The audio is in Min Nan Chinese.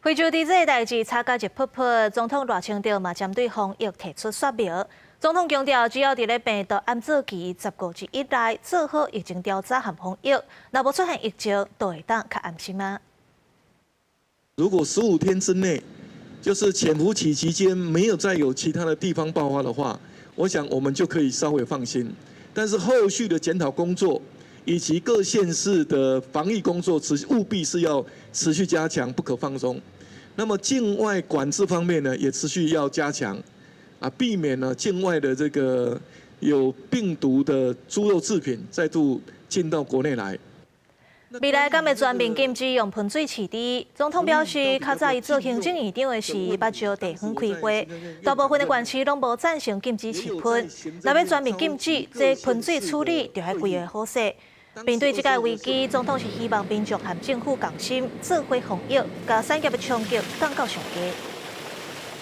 非洲佇這个代誌吵甲熱噗噗，總統賴清德嘛針對防疫提出說明。總統強調，只要佇咧病毒暗做期15日以內做好疫情調查和防疫，若無出現疫情，就會當較安心啊。如果15天之內，就是潛伏期期間沒有再有其他的地方爆發的話，我想我們就可以稍微放心。但是後續的檢討工作以及各縣市的防疫工作，務必是要持續加強，不可放鬆。那麼境外管制方面呢，也持續要加強，啊，避免呢境外的這個有病毒的豬肉製品再度進到國內來。未來敢會全面禁止用噴水飼豬？總統表示，較早伊做行政院長的時，捌召地方開會，大部分的縣市攏無贊成禁止飼噴。若欲全面禁止，這噴水處理就愛規劃好勢。面對這个危機，總統是希望民眾和政府共心，做伙防疫，共產業的衝擊降到上低。